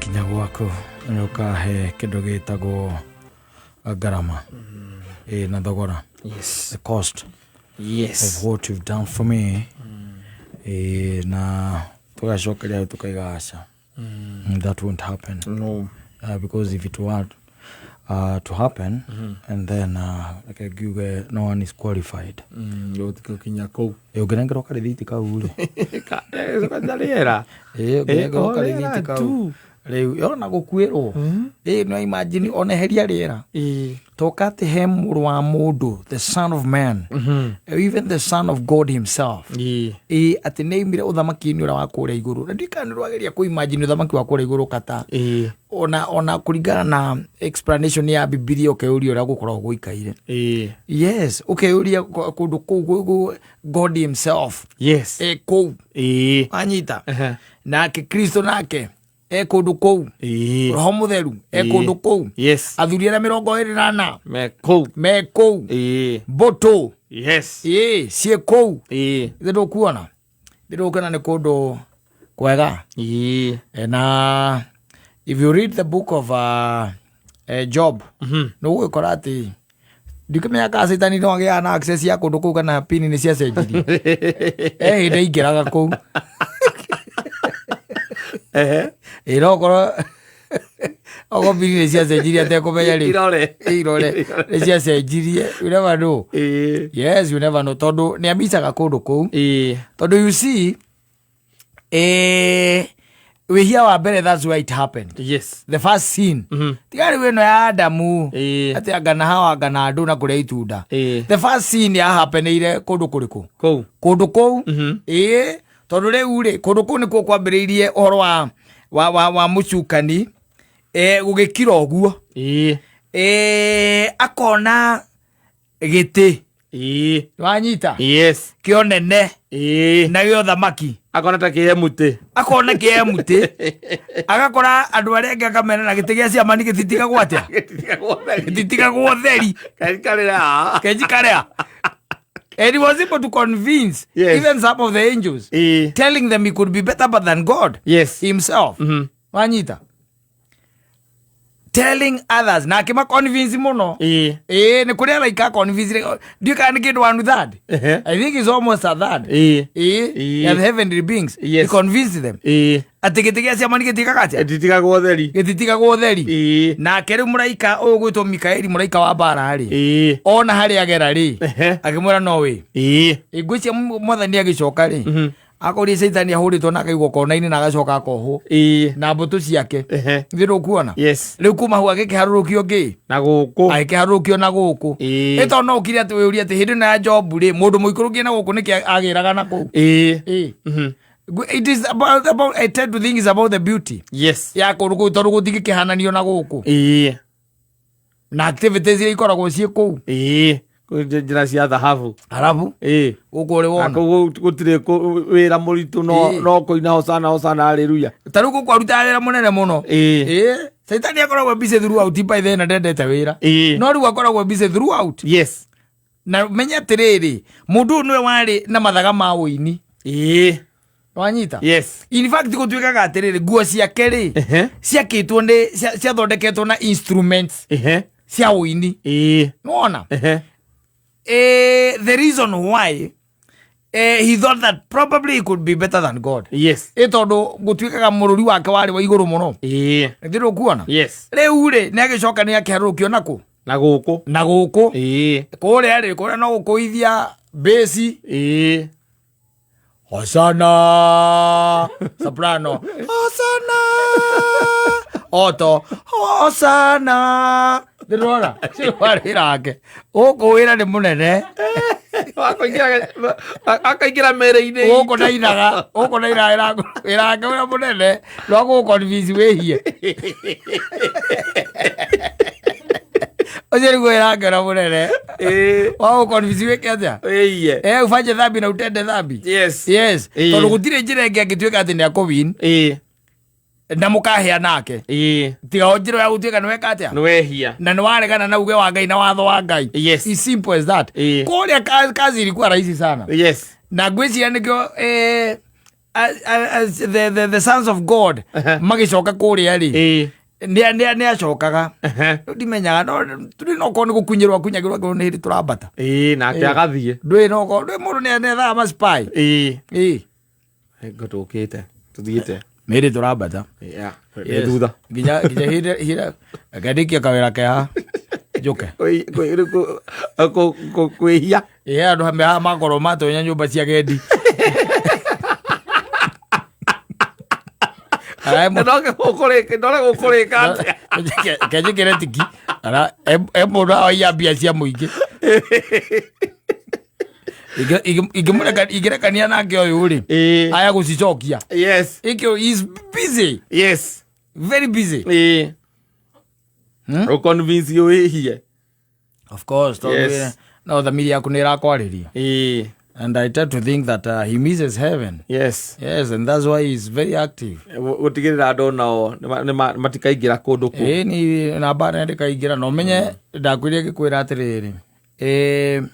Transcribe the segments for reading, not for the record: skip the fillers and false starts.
Kinya gwaku nĩ ũkahe kĩndũ gĩtagwo ngarama ĩ na thogora, the cost of what you've done for me. Ĩ na tũgacokeria hau tũkaiga aca. That won't happen. No. Because if it were to happen, and then reke ngiuge no one is qualified. Gũtikinya kũu. Ĩ ũngĩnengerwo karĩthiti kau rĩ? Kanja rĩera. Ĩ ũngĩnengerwo o karĩthiti rĩera kau tu. Rĩu yona gũkuĩrwo ĩ no imagine ona eheria rĩera toka atĩ he mũrũ wa mũndũ, the son of man, even the son of God himself, ĩ atĩ nĩ aimire ũthamaki-inĩ ũrĩa wa kũrĩa igũrũ, na ndikana nĩ rwageria kũ imagine ũthamaki wa kũrĩa igũrũ kata ona kũringana na explanation ya Bibilia, ũkeyũria ũrĩa gũkoragwo gũikaire. Yes, ũkeyũria kũndũ kũu God himself e kũu. Anyita nake Kristo nake e kũndũ kũu, Roho Mũtheru e kũndũ kũu, athuri arĩa 24 Me kũu. Me kũu, mbũtũ ĩ ciĩ kũu. Thĩ ndũkuona, thĩ ndũkuona nĩ kũndũ kwega. Na if you read the book of Job, nĩ ũgũgĩkora atĩ ndikĩmenya kana Caitani no agĩaga na access ya kũndũ kũu kana pini nĩ ciacenjirie. E hĩndĩ aingĩraga kũu. Ĩ no korwo okorwo pini nĩ ciacenjirie atekũmenya rĩ. Irore. Irore nĩ ciacenjirie, you never know. Yes, you never know, tondũ nĩ amicaga kũndũ kũu. Tondũ you see, wĩhia wa mbere, that's where it happened. The first sin. Tiga rĩu ĩno ya Adamu, atĩ anga na Hawa, anga na andũ na kũrĩa itunda. The first sin yahapeneire kũndũ kũrĩkũ? Kũu. Kũndũ kũu. Ĩĩ, tondũ rĩu rĩ, kũndũ kũu nĩkuo kwambĩrĩirie ũhoro wa mũcukani gũgĩkira ũguo. Akona gĩtĩ. Wanyita? Yes. Kĩonene na gĩa ũthamaki. Akona ta kĩe mũtĩ. Akona kĩe mũtĩ, agakora andũ arĩa angĩ akamera na gĩtĩ gĩa ciamani gĩtitigagwo atĩa? Gĩtitigagwo theri. Karĩa. Kenji karea. And he was able to convince even some of the angels, telling them he could be better but than God himself. Wanyita? Telling others na akĩma convince mũno. Ĩĩ, nĩ kũrĩ araika convince, ndiũĩ kana nĩ kĩndũ one third. I think it's almost a third. Ĩĩ. Ya the heavenly beings. He convinced them atĩ gĩtĩ gĩa ciamani gĩtiĩkaga atĩa? Gĩtitigagwo theri. Gĩtitigagwo theri. Nake rĩu mũraika ũyũ gwĩtwo Mikaeli, mũraika wa mbara rĩ, ona harĩa agera rĩ, akĩmwĩra no wĩ ngwĩcia Mwathani agĩcoka rĩ, akorire Caitani ahũrĩtwo na akaigwo kona-inĩ na agacoka akohwo na mbũtũ ciake. Thĩ ndũkuona? Yes. Rĩu kuma hau agĩkĩharũrũkio ngĩ Na gũkũ. Agĩkĩharũrũkio na gũkũ. Ĩ tondũ no ũkire atĩ wĩũrie atĩ hĩndĩ ĩno ya Jobu rĩ, mũndũ mũikũrũkie na gũkũ nĩkĩ agĩraga na kũu? Ĩ. It is about, I tend to think it's about the beauty ya kũndũ kũu, tondũ gũtingĩkĩhananio na gũkũ na activities iria ikoragwo ciĩ kũu. Ĩĩ. Njĩra cia thahabu. Arabu gũkũ ũrĩ Na wona kũu gũtirĩ wĩra mũritũ, no no kũina hosana hosana haleluya. Ta rĩu gũkũ arutaga wĩra mũnene mũno. Ĩĩ, Caitani akoragwo busy throughout by then, na ndendete wĩra. No rĩu akoragwo busy throughout. Na menye atĩrĩrĩ, mũndũ ũyũ nĩwe warĩ na mathaga ma ũini. Wanyita? Yes. In fact, gũtuĩkaga atĩrĩrĩ, nguo ciake rĩ, ciakĩtwo nĩ ciathondeketwo na instruments cia ũini. Nĩwona? The reason why he thought that probably he could be better than God, ĩ tondũ gũtuĩkaga mũrũri wake warĩ wa igũrũ mũno. Thĩ ndũkuona? Yes. Rĩu rĩ, nĩ agĩcoka nĩ akĩharũrũkio nakũ? Na gũkũ. Na gũkũ. Kũrĩa rĩ, kũrĩa no gũkũithia bĩci. Hosana, soprano hosana, oto hosana, ndĩrona wĩra wake gũkũ, wĩra nĩ mũnene. Akaingĩra mere-inĩ. Gũkũ ndainaga, gũkũ ndainaga, wĩra wake wĩra mũnene no gũgũ-convince wĩhie. Ũcio nĩguo wĩra wake ũrĩa mũnene wa gũ-convince wĩke atĩa? Wĩiye. Ufanye dhambi na utende dhambi. Yes. Tondũ gũtirĩ njĩra ĩngĩ angĩtuĩka atĩ nĩ akũwin na mũkahĩa nake, tiga o njĩra ya gũtuĩka nĩ weka atĩa? Nĩwehia. Na nĩ waregana na uge wa Ngai na watho wa Ngai. It's simple as that. Kũrĩa kazi ilikuwa rahisi sana. Na ngwĩciria nĩkĩo The sons of God magĩcoka kũrĩa rĩ, nĩ acokaga. Rĩu ndimenyaga, no tũrĩ no korwo nĩ gũkunyĩrwo akunyagĩrwo angĩkorwo nĩ hĩndĩ tũrambata. Ĩĩ, nake agathiĩ. Ndũĩ no korwo ndũĩ mũndũ nĩ ethaga maspy. Ĩĩ. Ngo tũkĩte tũthiĩte. Nĩ hĩndĩ tũrambata. Yeah, nĩ thutha. Nginya hĩndĩ ngandĩkia kawĩra keha njũke. Kwĩhia. Ĩ andũ haha makorwo matonya nyũmba cia gendi. Ndore gũkũrĩka atĩa? Kenjĩkĩre tiki ara e mũndũ aoia mbia cia mũingĩ. Ingĩrekania nake ũyũ rĩ, aya gũcicokia. Ikĩo is busy. Very busy. Ũconvince wĩhie. Of course, tondũ no thamiri yaku nĩ ĩrakwarĩria. And I tend to think that he misses heaven. Yes, and that's why he's very active. Gũtigĩrĩra andũ nao matikaingĩra kũndũ kũu. Ĩĩ, ni namba nene ndĩkaingĩra na ũmenye ndakwĩrire ngĩkwĩra atĩrĩrĩ, ĩ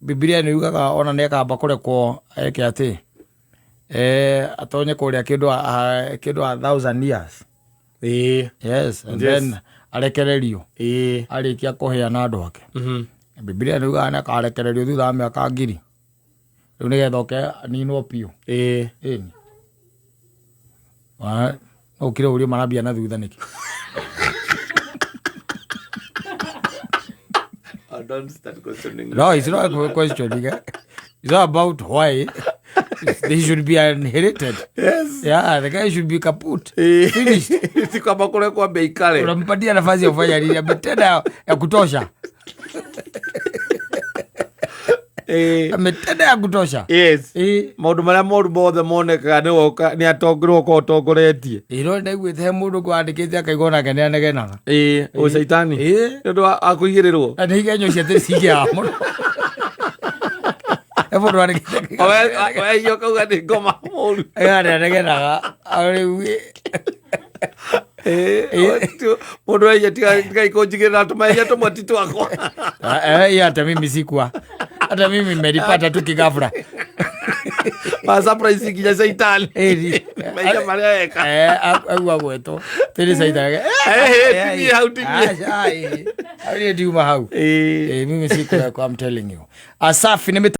Bibilia nĩ yugaga ona nĩ akamba kũrekwo eke atĩ atonye kũrĩa kĩndũ 1,000 years. Yes, and then arekererio. Arĩkia kũhĩa na andũ ake. Bibilia nĩ yugaga nĩ akarekererio thutha wa mĩaka 1,000. Rĩu nĩgetha oke aninwo biũ. Ĩni. No ũkire ũrie marambia na thutha nĩkĩ? Oh, don't start questioning. No, it's not a questioning. Eh? It's not about why they should be inherited. Yeah, the guy should be kaput. Finished. Si kwamba kule kwambia ikale. Unampatia nafasi ya kufanya nini? Ametenda ya kutosha. Ametenda ya kutosha. Maũndũ marĩa moru mothe monekaga nĩ woka nĩ atongoria ũkorwo ũtongoretie. Ĩro ndaiguĩte he mũndũ kwandĩkĩte akaigua nake nĩ anegenaga. Ĩĩ, ũ caitani. Nĩ ũndũ wa kũigĩrĩrwo. Na nĩ igenyo cia tĩri cingĩaga mũno. He mũndũ wandĩkĩte akaigua nake nĩ anegenaga. Wehia ũkauga nĩ ngoma mũru. Ĩyo nĩ anegenaga. Rĩu Mũndũ wehia tigai kũnjigĩrĩra tũmehia tũmwe ti twakwa. Hata mimi sikuwa. Hata mimi nimelipata tu kigafra. Ma surprise nginya caitani. Mehia marĩa eka. Augua gwetwo. Tĩri caitani. Tinie hau, tinie. Aca, hau niĩ ndiuma hau. Mimi sikuwa, I'm telling you. Asafi nĩ